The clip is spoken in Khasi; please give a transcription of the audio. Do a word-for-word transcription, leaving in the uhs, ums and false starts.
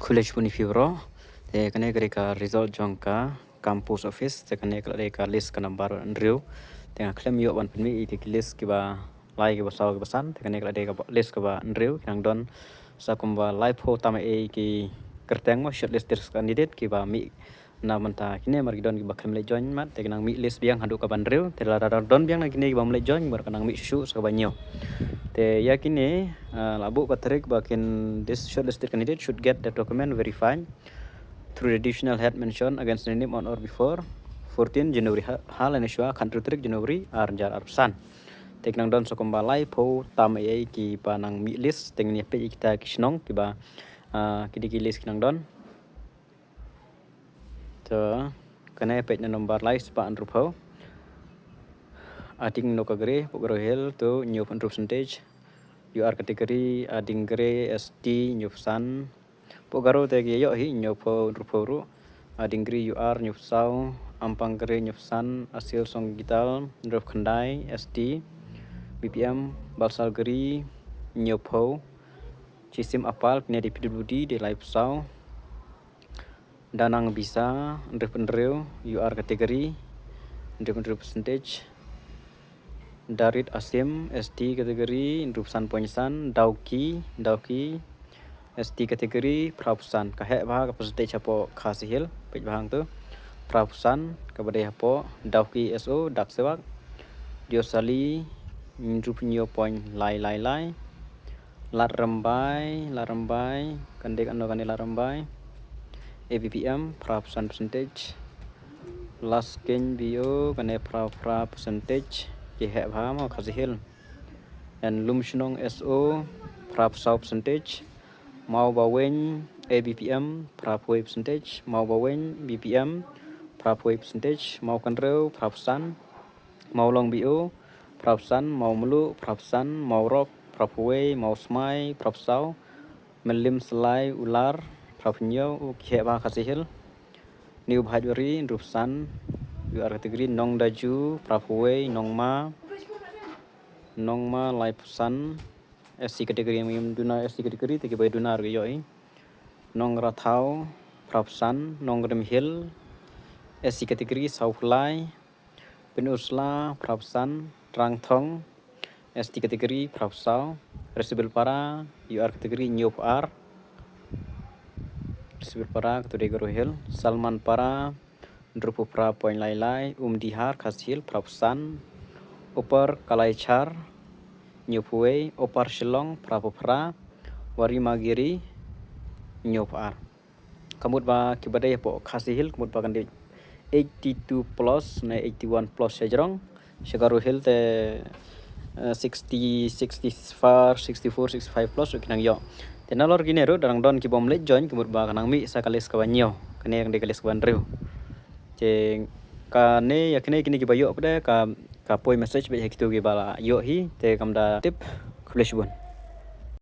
Khublei shibun ïa phi baroh. Te kane ka dei ka result jong ka kam post office. Te kane ka la dei ka list ka number hynriew. Te nga khlem ïoh ban pynmih ïa ki list kiba lai kiba saw kiba san. Te kane ka la dei ka list kaba hynriew, ki nang don sa kumba laiphew tam eh ki kyrteng mo, shortlisted candidate, kiba mih na bynta kine namar ki don kiba khlem leit join mat, te ki nang mih list biang haduh kaba hynriew. Te lada don biang na kine kibym leit join, bar ka nang mih shuh shuh sa kaba hynñiew. Te ïa kine, ah, la buh ka tarik ba kin, this shortlisted candidate should get the document verified through the divisional head mentioned against the name on or before fourteen January, ha, ha lane shuwa khatar tarik January ar hajar arphew san. Te ki nang don sa kumba laiphew tam eh kiba nang mih list. Te ngin ïa peit ïa kita ki shnong kiba, ah, ki dei ki list ki nang don. To, kane peit na number lai spah hynriewphew. Ading Nokagre, Pokgaro Hill, to hynñiewphew hynriew percentage. U R category, Ading Gre, S T, hynñiewphew san. Pokgaro te ki ïoh hi hynñiewphew hynriewphew ruh. Ading Gre U R hynñiewphew saw, Ampang Gre hynñiewphew san, Asil Songgital hynriewphew khyndai, S T, B P M Balsal Gre hynñiewphew, Chisim Apal kine dei P W D dei laiphew saw, Danang Bisa hynriewphew hynriew, U R category hynriewphew hynriew percentage, Darit Asim, S T category, hynriewphew san point san, Dawki, Dawki, S T category, phraphew san. Ka heh bha ka percentage hapoh Khasi Hills, peit bha hangto. Phraphew san, kaba dei hapoh Dawki S O, Dak Sewak, Diosali, hynriewphew hynñiew point lai lai lai. Lad Rymbai, Lad Rymbai, kane kano kane Lad Rymbai. A B P M, phraphew san percentage. Laskein B O, kane phra phra percentage. Ki heh bha mo Khasi Hills. And Lumshnong S O, phraphew saw percentage. Mawbaweiñ A B P M, phraphew wei percentage. Mawbaweiñ B P M, phraphew wei percentage. Mawkynrew, phraphew san. Mawlong B O, phraphew san. Mawmluh, phraphew san. Mawrok, phraphew wei. Mawsmai, phraphew saw. Mylliem Slai Ular, phraphew hynñiew, u ki heh bha Khasi Hills. New Bhaibari, hynriewphew san, U R category. Nongdaju, phraphew wei. Nongma, Nongma, laiphew san, S C category, ngim duna S C category, te kiba duna ruh ki ïoh hi. Nongrathau, phraphew san. Nongrim Hill, S C category, sawphew lai. Pynursla, phraphew san. Trangthong, S T category, phraphew saw. Resibilpara, U R category, hynñiewphew ar. Resibilpara, kato dei Garo Hills. Salmanpara, hynriewphew phra point lai lai. Umdihar, Khasi Hills, phraphew san. Upper Kalaichar, hynñiewphew wei. Upper Shillong, phraphew phra. Warimagiri, hynñiewphew ar. Ka mut ba kiba dei hapoh Khasi Hills, ka mut ba kan dei eighty-two plus ne eighty-one plus sha jrong. Sha Garo Hills te, eh, sixty, sixty-four, sixty-four, sixty-five plus ruh ki nang ïoh. Te nalor kine ruh da nang don kibym leit join, ka mut ba ka nang mih sa ka list kaba hynñiew. Kane kan dei ka list kaba hynriew. Te kane, ïa kine, kine kiba ïoh pat de ka, ka poi message bad ha kito kiba la ïoh hi, te kam da tip. Khublei shibun.